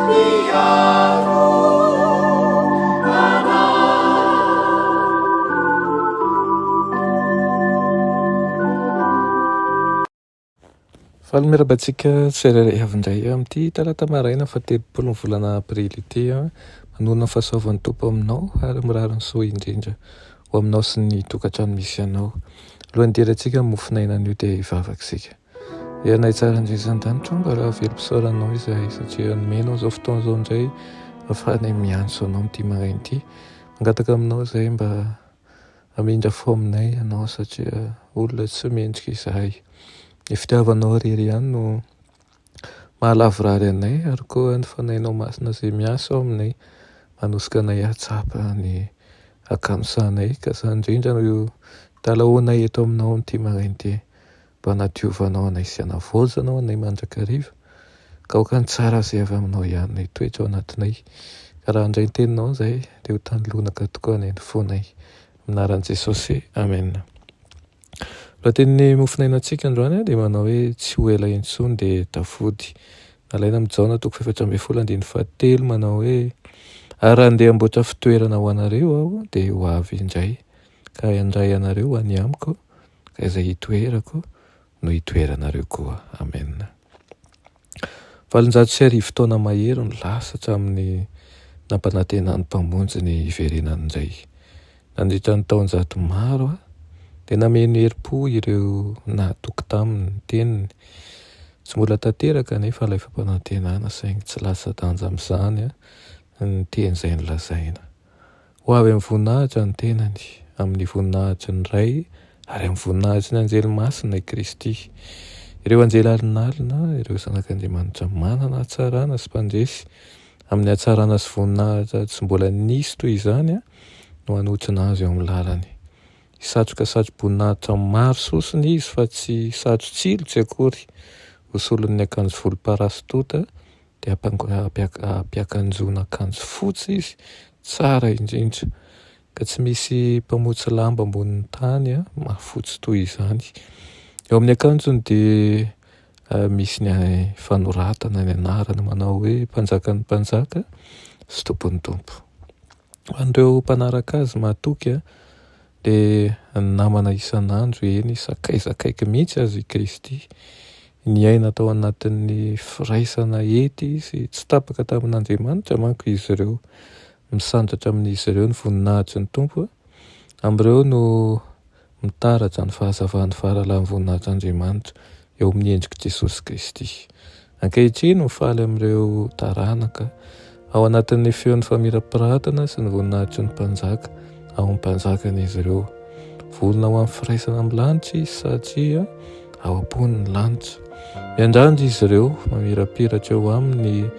Mpiaro anay. Faly miarahaba antsika tsirairay avy indray amin'ity talata maraina faha-30 ny volana aprily ity. Manonona ny fahasoavan'ny Tompo aminao ary mirary ny soa indrindra ho aminao sy ny tokantrano misy anao. Alohan'ny hidirantsika amin'ny mofon'aina anio dia hivavaka isika. Ry Anay tsara indrindra izan-danitra, mba velom-pisaorana anao izahay satria nomenao izao fotoana izao indray ahafahanay miantso anao amin'ity maraina ity. Mangataka aminao izahay mba Hamindra fo aminay Ianao satria olona tsy mendrika izahay. Ny fitiavanao irery ihany no mahalavorary anay ary koa ny Fanahinao Masina izay miasa ao aminay manosika anay hahatsapa ny hakamosanay ka izany indrindra no italahoanay eto aminao amin'ity maraina ity. Mba hanadiovanao anay sy hanavaozanao anay mandrakariva, ka aoka ny tsara izay avy aminao ihany no hitoetra ao anatinay. Ka raha handray ny teninao izahay, dia ho tany lonaka tokoa anie ny fonay. Amin'ny anaran'i Jesosy, amena. Lohatenin'ny mofonainantsika androany dia manao hoe tsy ho ela intsony dia tafody. Nalaina amin'i Jaona toko fahefatra ambin'ny folo andininy fahatelo manao hoe ary raha handeha hamboatra fitoerana ho anareo aho dia ho avy indray ka handray anareo ho any amiko Ka izay hitoerako no hitoeranareo koa. Amen. 1800 taona mahery no lasa hatramin'ny nampanantenan'ny Mpamonjy ny hiverenany indray. Nandritra ny taonjato maro dia nameno herim-po ireo nahatoky taminy ny teniny. Tsy mbola tanteraka anefa ilay fampanantenana saingy tsy latsa-danja amin'izany ny teny izay nolazaina. Ho avy amin'ny voninahitra ny tenany, amin'ny voninahitry ny Ray ary amin'ny voninahitry ny anjely masina i Kristy. Ireo anjely alinalina, ireo zanak'Andriamanitra manana hatsarana sy mpandresy amin'ny hatsarana sy voninahitra tsy mbola nisy toy izany no hanotrona azy eo amin'ny lalany. Hisatroka satroboninahitra maro sosona izy fa tsy satro-tsilo tsy akory, ho solon'ny akanjo volomparasy tonta dia ampiakanjoana akanjo fotsy izy, tsara indrindra, ka tsy misy mpamotsy lamba ambonin'ny tany mahafotsy toy izany. Eo amin'ny akanjony dia misy ny fanoratana ny anarana manao hoe Mpanjakan'ny mpanjaka sy Tompon'ny tompo. Ho an'ireo mpanaraka azy mahatoky dia namana isan'andro, eny sakaiza akaiky mihitsy aza i Kristy. Niaina tao anatin'ny firaisana ety sy tsy tapaka tamin'Andriamanitra manko izy ireo. Misandratra amin'izy ireo ny voninahitry ny Tompo. Amin'ireo no mitaratra ny fahazavan'ny fahalalan'ny voninahitr'Andriamanitra eo amin'ny endrik'i Jesosy Kristy. Ankehitriny, mifaly amin'ireo taranaka ao anatin'ny feon'ny famirapiratana sy ny voninahitry ny mpanjaka ao amin'ny mpanjakany izy ireo. Vonona ho amin'ny firaisana amin'ny lanitra izy satria ao am-pony ny lanitra. Miandrandra izy ireo, mamirapiratra eo aminy ny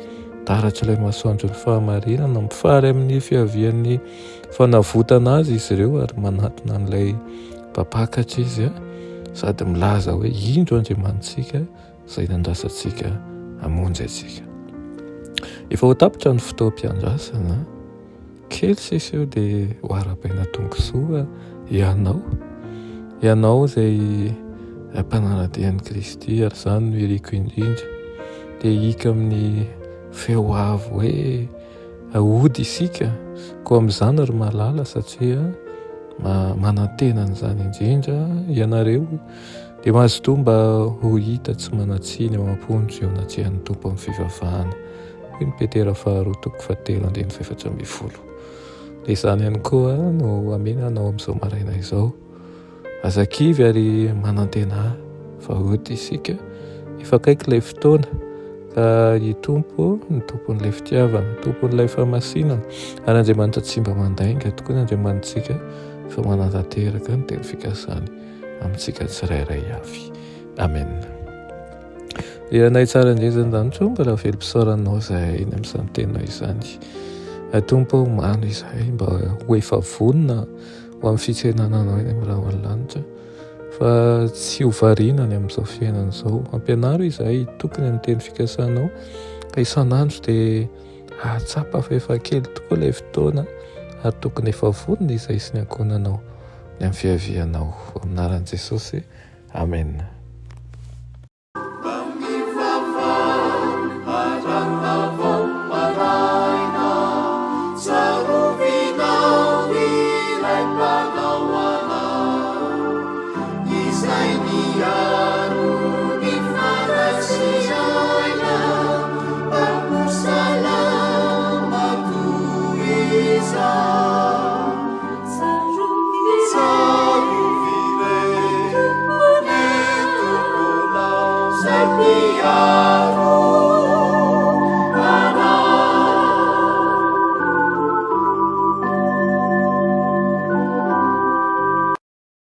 taratr'ilay masoandron'ny fahamarinana, mifaly amin'ny fiavian'ny fanavotana azy izy ireo ary manatona an'ilay mpampakatra izy sady milaza hoe indro Andriamanitsika izay nandrasantsika hamonjy antsika. Efa ho tapitra ny fotoam-piandrasana, kely sisa eo dia ho arahabaina tongosoa ianao. Ianao izay mpanara-dia an'i Kristy ary izany no iriko indrindra. Dia hika amin'ny feo avo hoe hody isika, koa amin'izany ry malala satria manantena an'izany indrindra ianareo. Dia mazotoa mba ho hita tsy manan-tsiny ao am-ponjo eo anatrehan'ny Tompo amin'ny fivavahana, hoy ny Petera faharoa toko fahatelo andininy faha-14. Dia izany ihany koa no amena anao amin'izao maraina izao. Aza kivy ary manantenà fa hody isika. Efa akaiky ilay fotoana ka i Tompo ny Tompon'ilay fitiavana, Tompon'ilay fahamasinana ary Andriamanitra tsy mba mandainga tokoa ny Andriamanitsika fa manatanteraka ny teny fikasany. amintsika tsirairay avy. Amen. Ry Ranay tsara indrindra an-danitra, mbola velom-pisaoranao izahay ny amin'izany teninao izany. Tompo ô, omano izahay mba ho efa vonona ho amin'ny fitsenana anao eny amin'ny rahon'ny lanitra, fa tsy ho variana ny amin'izao fiainana izao. Ampianaro izahay hitoky ny amin'ny teny fikasanao, ka isan'andro dia hahatsapa fa efa kely tokoa ilay fotoana ary tokony efa vonona izahay sy ny ankohonanao. Ny amin'ny fiavianao. Amin'ny anaran'i Jesosy. Amen.